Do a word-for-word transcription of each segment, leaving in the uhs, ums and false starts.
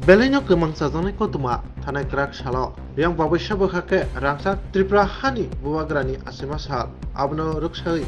Belai no kwmang chajaknai koktwma thanai kwrak salo Riyang Babaisa bwkha khe rangchak Tripura hani bubagrani asima sal. Abono rwksawi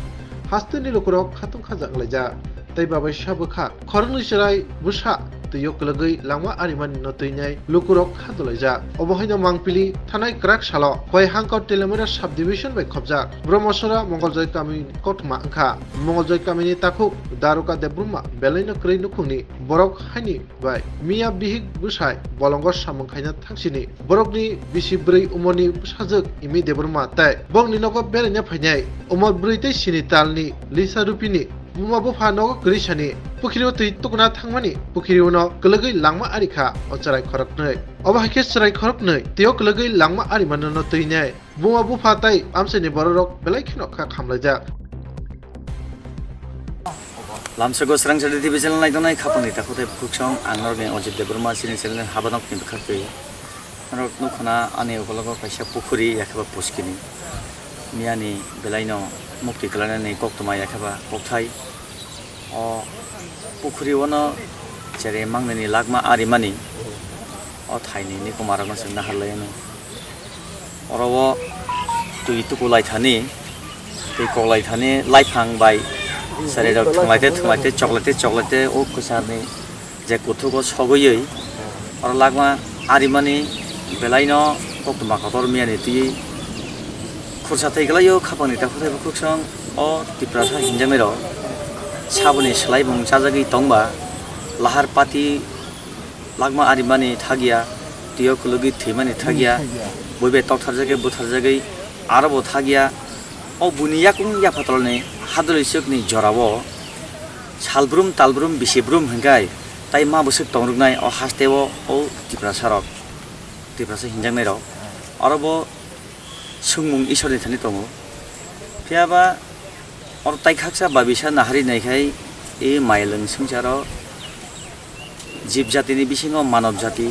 hasteni lukurok khatung khajak wnglaijak. Tei Babaisa bwkha khoroknwi chwrai bwsa twio kwlwgwi langma arimani no twinai lukurok kha dolaijak. Obo haino mangpili thanai kwrak salo Khowai Hangkor Teliamura sub division bai khopjak Brahmasora Mongoljoy kamini koktwma wngkha. Mongoljoy kamini takhuk Daruka Debbarma belai no kwrwi nukhungni borok haini bai miya bihik bwsai bolongo samung khaina thangsini borokni bisi bwrwi umorni bwsajwk Imi Debbarma tei bokni nogo beraina phainai umor bwrwi tei sini talni Lisa Rupini buma bupha nogo kwrwisani pukhiri o twi tukuna thangmani pukhiri o no kwlwgwi langma ari kha o chwrai khoroknwi. Obo hai khe chwrai khoroknwi twi o kwlwgwi langma ari manano twinai buma bupha tei amchaini bororok belai kheno kha khamlaijak. Lamsoko Srangchari T V channel naitongnai khapangni takhuk tei bukhuksong, ang norokni Ojit Debbarma, chini channel ni habanokni bwkhaktwi. Norok nukhana ani ukologo kaisa pukhuri yakheba puskini. Miyani belaino mukti kwlainani koktwma yakheba kokthai. O pukhuri ono cherai mangnani lakma arimani. O thaini nikumarokno chwng naharlaiano. Oro o twi tuku lai thani, twi kok lai thani, laiphang bai cherai rok thwng lai te, thwng lai te, chok lai te, chok lai te, o kwcharni je kuthugo sogwi, oro lakma arimani belaino koktwma kotor miyani twi khursa thai kwlaio khapangni takhuk tei bukhuksong o Tiprasa hinjaknai rok saboni swlaibung chajagwi tongba lahar pati lakma arimani thagya, twiyo kwlwgwi thwimani thagya, hmm, thagya. Bui bai toktharjagwi butharjagwi aro bo thagya. O buini yakung yaphatrolni hadwlwi swkni jorao salbrum talbrum bisi brum hwnkhai tai ma bwswk tongrwknai o hasteo o Tiprasarok, Tiprasa hinjaknairok. Oro bo swngmung Isorni thani tongo. Phiya ba oro tai khaksa babisa nahari naikhai, e mailwng swngcharo jib jatini bisingo manob jati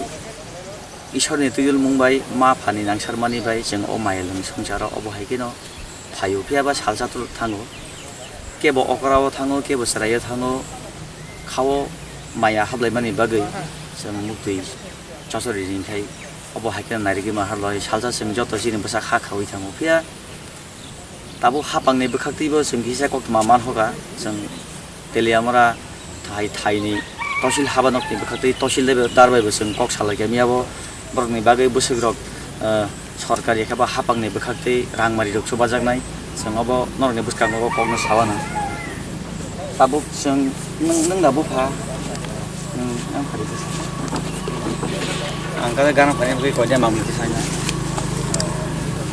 Isorni twiwlmung bai ma phani nangsarmani bai chwng o mailwng swngcharo obo hai kheno phaio. Phiya ba salsa thango, kebo okra o thango, kebo chwrai o thango, khao maya hablaimani bagwi chwng muktwi chosori ringkhai obo hai kheno nairigwi ma harlai salsa chwng joto chini bwsa kha khaui thango. Phiya tabuk hapangni bwkhaktwibo chwng kisa koktwma manhoka, chwng Teliamura thai thaini tosil habanokni bwkhaktwi tosil dar baibo chwng kok salaikha. Miyabo borokni bagwi bwswkrok, eh, sorkari khe ba hapangni bwkhaktwi rangmari rok chubajaknai, chwng obo norokni bwskango kokno sawana. Tabuk chwng nwng, nwng da bupha? Nwng, nwng phari bwsa. Ang khe gana phari bwkhe koiya mamwi kisa na.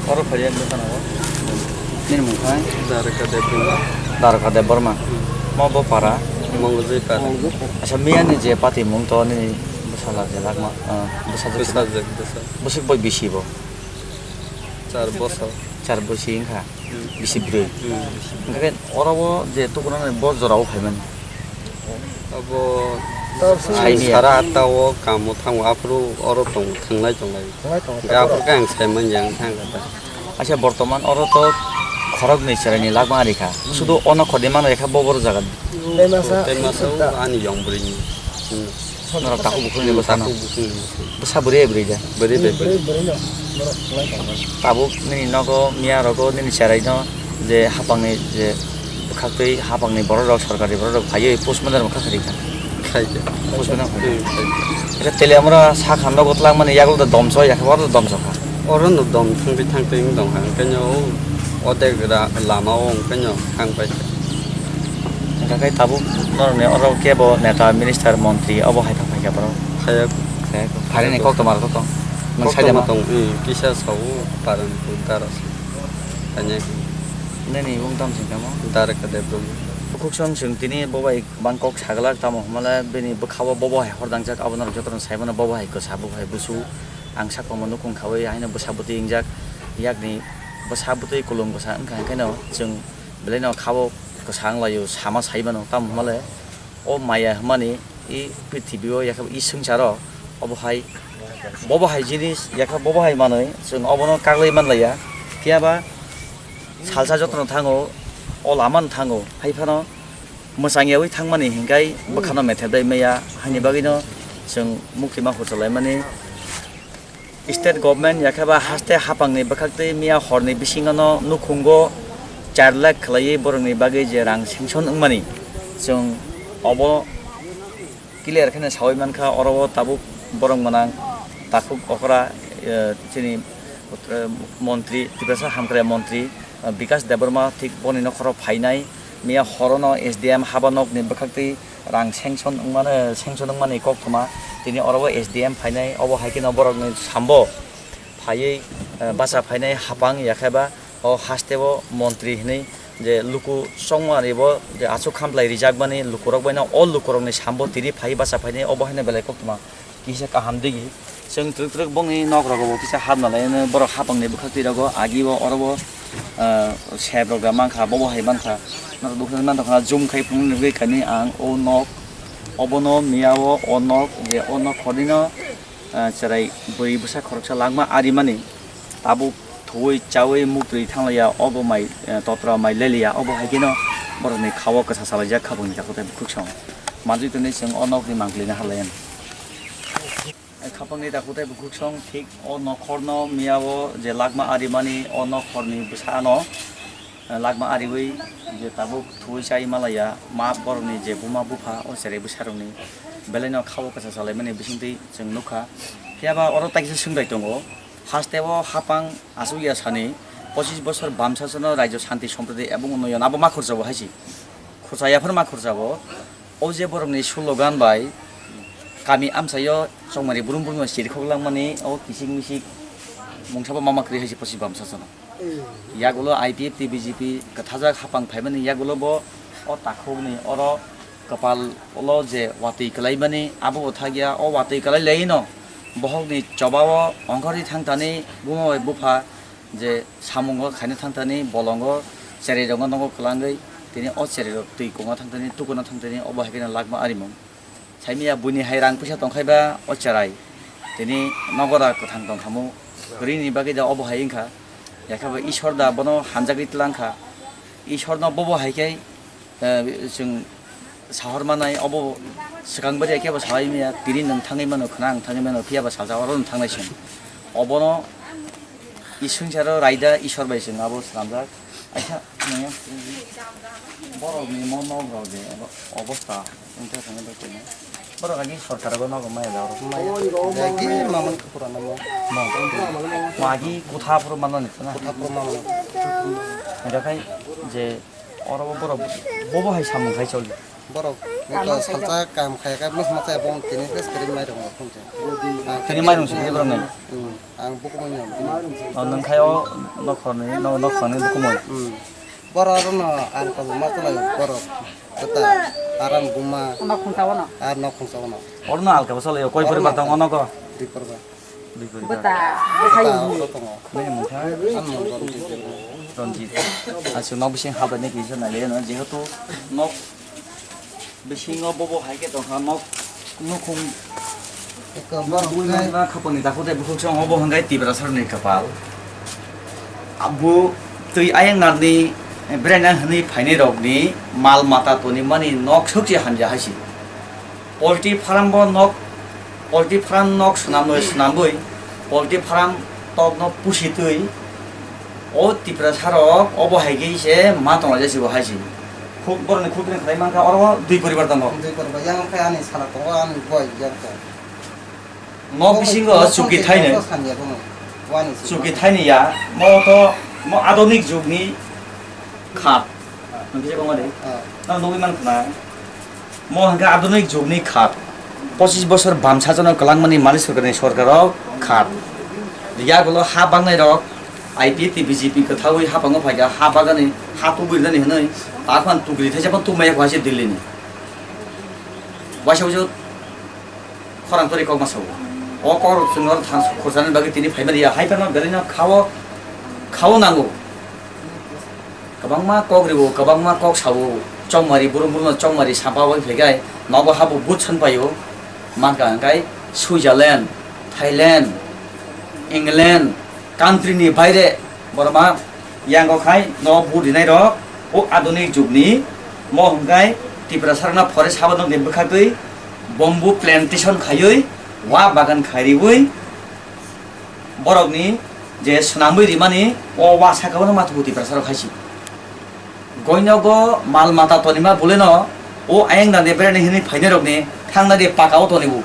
Oro phari ang bwsa na o. Nini mung khai? Daraka Debbarma. Daraka Debbarma. Hmm. Mo bo para? Mongoljoy para. Acha, miyani je pati mung to nini bwsala je lakma, ah, bwsajwk se na? Bwsajwk, bwsa. Bwswk bai bisi bo? Char bosor. Char bosi wngkha? Hmm. Bisi bwrwi. Hmm. Hwnkhe oro o je tukunani bo jora o phaimani? Abo saini sara atta o kamo thango, aphuru oro tong, thanglai tonglai. Thanglai tonglai. Hwnkhe aphuru khe ang saimanya wng thangkha da. Acha, bortoman oro to khoroknwi chwraini lakma rikha. Hmm. Sudu ono khordi manwi kha bo boro jaga. Tei masa. Tei masa o ani yong bwrwini. Hmm. Norok takhuk bukhukni bwsano. Takhuk bukhukni bwsano. Bwsa bwrwi bwrwi de. Bwrwi bai bwrwi. Bwrwi, bwrwi no. Norok khwlai tongmani. Tabuk nini nogo miya rogo nini cheraino je hapangni je bwkhaktwi hapangni borok rok, sorkari borok rok phaiwi post mortem kha kharikha. Khaikhe. Post mortem khaikhe. Hmm, khaikhe. Acha, Teliamura sakha nogo twlangmani yagulo da domso, yakhe oro da domso kha. Oro no dom thangtwi thangtwi wng tongkha, hwnkhe no o odek ra-, lama o hwnkhe no thang paikha. Hwnkhe khe tabuk norokni oro kebo neta, minister, montri obo hai phai kha borok? Khaya. Khaya. Pharini koktwma rok tong. Nwng koktwma saida ma tong, eh, kisa sao parani dara se. Tanya. Nini mung tam sing tamo? Daraka Debbarma. Bukhuk song sing tini bo bai bang kok saglak tamo hwnmale bini bwkha o bobo hai hor dangjak, abo norok jotono sai mano bobo hai kwsa, bobo hai busu. Ang sakao nukung khaui haino bwsa bwtwi wngjak, yakni bwsa bwtwi kulung bwsa wngkha, hwnkhe no chwng belai no kha o kwsa wng lai o, sama sai mano. Tamo hwnmale o maya hwnmani i prithibi o yakhe i swngcharo obo hai, bobo hai jinis yakhe bobo hai manwi chwng obono kaglai man lai ya. Phiya ba salsa jotono thango, o lama no thango, hai phano mwchang yaui thangmani hinkhai bwkhano methep dai maya, haini bagwino Chwng muktwi ma hursa laimani state government yakhe ba haste hapangni bwkhaktwi miya horni bisingono nukhungo char lakh khwlaiwi borokni bagwi je rang sanction wngmani, chwng obo clear kheno sawi mankha. Oro o tabuk borok gwnang takhuk okra, eh, chini, eh, montri, Tiprasa hamkrai montri, eh, Bikas Debbarma thik boni nokhoro phainai. Miya horono S D M haba nokni bwkhaktwi rang sanction wngmani, sanction wngmani koktwma. Tini oro o S D M phainai, obo hai kheno borokni sambo phaiwi, eh, bacha phainai hapang yakhe ba o haste o montri hinwi je luku chongmani bo je aswk khamlai rijakmani lukurok baino o lukurokni sambo tini phaiwi bacha phainai, obo haino belai koktwma kisa kaham digi. Chwng twrwk twrwk bongni nok rogo bo kisa hapna laino borok hapangni bwkhaktwi rogo agi o oro bo, ah, sep rok da mankha, bobo hai mankha. Norok bwkhaktwi mantokha zoom khai phunuknwi nugwi kani ang o nok obono miya o o nok je o nok hornino, ah, cherai bwrwi bwsa khoroksa langma arimani tabuk thuwi chawi muktwi thanglaiya obo mai, ah, totra mai leliya obo hai kheno borokni khao kwsa salaijak khabangni takhuk tei bwkhuk song manjwi tongwi chwng o nokni mangpili no halaiya. Khapangni takhuk tei bwkhuk song thik o nokhorno miya o je lakma arimani o nokhorni bwsano, eh, lakma ariwi je tabuk thuwi chai malaiya ma borokni je buma bupha o cherai bwsarokni belaino khao kwsa salaimani bisingtwi chwng nukha. Phiya ba oro takisa swngbai tongo, haste o hapang aswk ya sani pochis bosor bam sasano rajyo shanti sompriti ebong unnoyon abo ma khorchao hai se. Khorcha yaphar ma khorchao. O je borokni slogan bai kami amchaio chongmani brum brum no sirikhok langmani o kisik misik mungsabo mama kwrwi hai se pochis bam sasano. Yagulo I P F T B J P kwthajak hapang phaimani yagulo bo o takhukni oro kwpal ulo je watwi kwlaimani abo bo thakya o watwi kwlai laino bohokni chobao ongkhorwi thangthani buma bai bupha je samungo khaina thangthani bolongo cherai rokno nogo kwlangwi tini o cherai rok twi kungna thangthani tukuna thangthani obo hai kheno lakma arimung. Saimaya buini hai rang puisa tongkhai ba o cherai tini nogo da kwthang tongkhamu kwrwini bagwi da obo hai wngkha. Yakhe bo Ishwar da bono hamjagwi twlang kha. Ishwarno bobo hai khe, eh, chwng sahor manai obo swkang bari khe bo sawi maya tini nwng thangwi mano khna ang thangwi mano phiya ba salsa oro nwng thangnai chwng. Obono iswngsa ro raida Ishwar bai chwng abo swnamjak. Aisa nangya borok ni mo nok rok de obo-, obosta wngkha thangwi bai tongma. Borok agi sorkar bo nogo maya da oro maya. Agi mamon kupura namo. Mo. Mo agi kutha phuru mano ni na. Kutha phuru mano. Ero khai je oro bo borok bobo hai samung khai choli. Borok nito salsa kam khai khai mas mas abo tini fes kiri mai rong khum je. Tini mai rong sini borok nai. Hmm, ang buku mai nyam. O nang khai o nokhor ni no nokhor ni buku mai. Hmm. Borok aro no ang kabu ma chalai borok. Kata aram buma. Nok khungsa wano. Ar nok khungsa wano. Oro no alka bo chalai koi poribar tong ono ko. Di poribar. Dui poribar. Bwta, bwthai. Bwta, oro tongo. Nini mungkha? Ani mung Ronjit. Ronjit. Aswk nok bising habani kisa nailai no, jehetu nok bisingo bobo hai khe tongkha, nok nukhung. Eko borok nuknai. Khapangni takhuk tei bukhuk song obo hwnkhe Tiprasarni kwpal. Abo twi ayang narni, eh, beraina hwnwi phainai rokni mal mata tonwi mani nok sokchi hamya hai se. Poultry farm bo nok, poultry farm nok swnamwi, swnamwi, poultry farm tokno pusitwi o Tiprasa rok obo hai khe se ma tonglaijak se bo hai se. Khuk borokni khuk tini khlai mankha oro dui poribar tongo. Dui poribar yang khe ani sala tongo, ani boi yang khe. Nok bisingo chuki thaini. Chuki thaini ya, mo to, mo adonik jugni khat. Nang kisa kongma de? Ah. Nang nugwi man khna. Mo hwnkhe adonik jugni khat. Pochis bosor bam sajano kwlangmani mali sorkarni sorkaro khat. Yagulo ha bangnai rok I P F T B J P kwthaui ha bango phaikha ha bagani ha tubui rinani hwnwi. Takhan tukri thaisa phan tubmaya kho haise Delhi ni. Waisa waisa khorang tori kok ma sao. O kok rok chwng oro thang khursanani bagwi tini phaimani ya. Hai phano belai no khao, khao nango. Kwbangma kok rio, kwbangma kok sao. Chongmari, brum brum no chongmari sapa bai phaikai. Nogo habo but san paio. Manka hwnkhe Switzerland, Thailand, England, country ni baire borok ma yango khai no but rinai rok. O adonik jugni mo hwnkhe Tiprasa rokno forest haba nokni bwkhaktwi Bamboo plantation khaiwi, wa bagan khairiwi, borokni je swnamwi rimani o wa sakao no mathugo Tiprasarok hai se. Goinogo mal mata tonima boleno o ayang dani berani hinwi phainairokni thangna di pakao tonibo.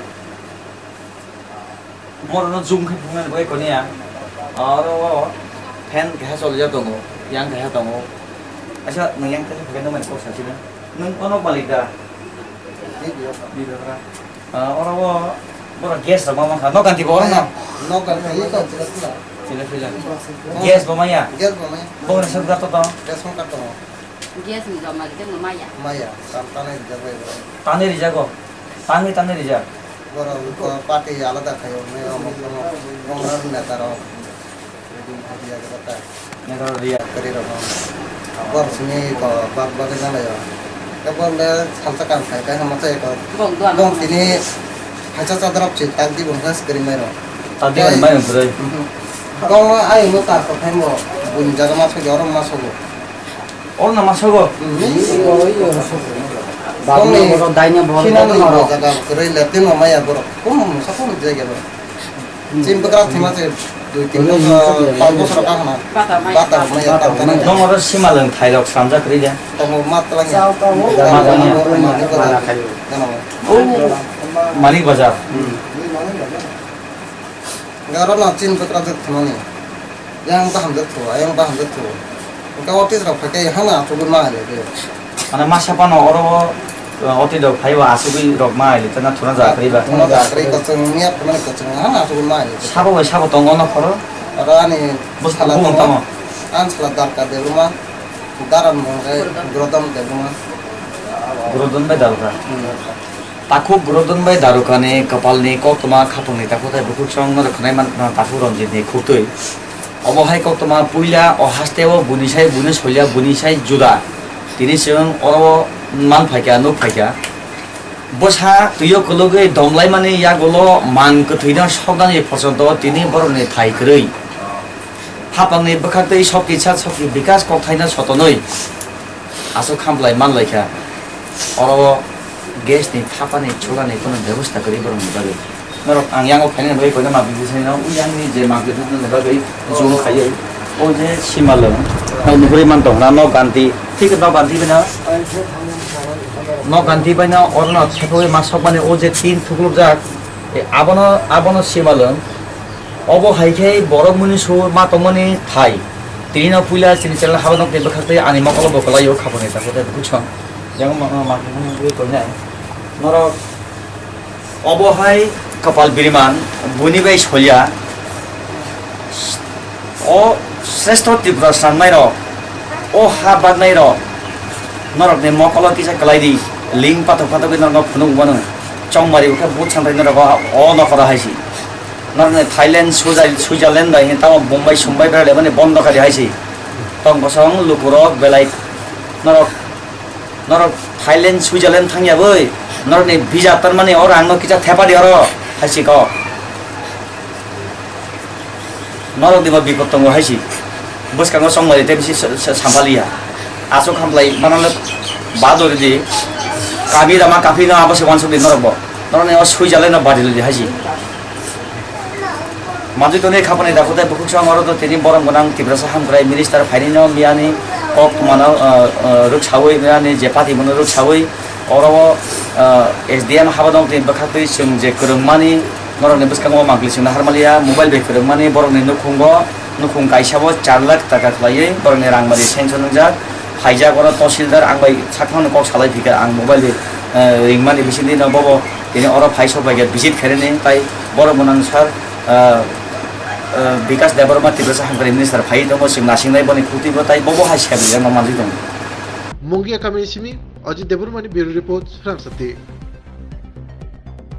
Borokno zoom khe phunuknani bai koniya. Oro o fan keha cholijak tongo, yang keha tongo. Acha nwng yang keha phaikheno mani kok sachina. Nwng ono malik da? Oro o borok gas rok ma mankha. Nok ganti bo oro no? Nok ganti bo. Chila phila. Gas bo maya? Gas bo maya. Bo ni sab gato to? Gas bo gato. Gas ni joma rijak no maya. Maya, tam tanai rijak bai borok. Tanai rijago. Tanai tanai rijak. Borok ko party alada khayo, ne omok omok, omok neta rok. Neta rok riya. Kari rok. Borok sini ko bak bak jana yo. Ke borok le salsa kam khai kai hamo chai ko. Bong do. Bong tini phaisa chadrap chi tak di bong gas kari mai rok. Tak di bong mai rok bwrwi. Bong ai mo kar ko khai mo. Bun jaga ma sogi oro ma sogo. Oro na masago? Bongni sinani bo jaga kwrwi le timo maya borok. Kum sa kum jai gelo. Chim bwkra thima se dui tin bosor, pach bosor ka hana. Bata maya tam tani. Nong oro simalwng thairok samjak kwrwi de. Tongo mat twlang ya. Mat twlang ya. Mana khayo. Gana mo. O Manik Bazar. Garo na chin bwkra jwk thumani. Yang baham jwk thu, ayang baham jwk thu. Engka office rok phaikhe hana achugwi ma hai lai de. Mane masa phano oro, uh, office rok phaiba achugwi rok ma hai lai, tana thuna ja kwrwi ba. Thuna ja kwrwi kochwng miya phano kochwng hana achugwi ma hai lai de. Sabo bai sabo tongo no khoro? Oro ani bus sala bumung tongo. Tamo? An sala Darka Debuma, Daram bongre Grodom Debuma. Grodom bai Darka. Hmm. Takhuk Grodon bai Darukani kwpalni koktwma khapangni takhuk tai bukhuksong norok khwnai man, takhuk Ranjitni khuktwi. Obo hai koktwma puila o hasteo buini sai buino solia buini sai juda. Tini chwng oro man phaikha, nuk phaikha. Bwsa twio kwlwgwi domlaimani yagulo man kwthwino soknani porjonto tini borokni thai kwrwi. Hapangni bwkhaktwi sokti sa sokti bikas kokthaino sotonwi aswk khamplai manlaikha. Oro gas ni thapani chulani kono bebosta kwrwi borokni bagwi. Norok ang yango phainani bagwi koino mabwi bwsai no, o yang ni je mabwi bwsai no bagwi zoom khaiwi. O je simalwng, nok nugwi man tong na, nok ganti, thik nok ganti bai no, nok ganti bai no oro no thepogwi ma sokmani o je tin thuklukjak, e, abono, abono simalwng. Obo hai khe borok muni su ma tongmani thai. Tini no puila chini channel haba nok ni bwkhak tei ani mokolo bo kwlai o khapang ni tako tei bwkhak song. Yang ma, ma, ma, ma, ma, ma, ma, norok obo hai kapal biriman buni bai solia. O sreshto Tripura swnamnai rok, o ha baknai rok, norok ni mokolo kisa kwlai di, link patok patok khe norok phunuk mano. Chongmari bo khe but santai norok o nokora hai si. Norokni Thailand, Switzerland, Switzerland bai hwn tamo Bombay, Sombai berai laimani bondo kha di hai se. Tong kosong lukurok belai norok, norok Thailand, Switzerland thang ya boi. Norokni visa tarmani oro ang no kisa thepa di oro hai se kok. Norok ni bo bipot tongo hai se. Bwskango chongmari tei bisi sa-, sa-, sampaliya. Aswk hamlai manang le badori di. Kami rama kaphino abo se wansuk di norok bo. Norok ni o Switzerland no badili di hai se. Manjui tonwi khapani dakhutai bukhuksong oro to tini borom gwnang Tiprasa hamkrai minister phainino miyani kok mano, ah, ah, rwksawi miyani je party bono rwksawi oro o, ah, S D M habadong tini bwkhaktwi chwng je kwrwngmani norokni bwskango mangpli chwngno harmaliya mobile bai kwrwngmani borokni nukhungo nukhung kaisa bo char lakh taka khwlaiwi borokni rangmari sanction wngjak. Phaijak oro tahsildar ang bai sakno kok salai phikha ang mobile bai, eh, ringmani bisingtwi no bobo tini oro phai sok bai khe visit khainani tai borok mwnang sir, eh, eh, Bikas Debbarma Tiprasa hamkrai minister phai tongo chwng nasingnai boni khukti bo tai bobo hai sep rijak no manjui tongo. Mungia kamini simi Ajit Debbarmani bureau report, Srang Sati.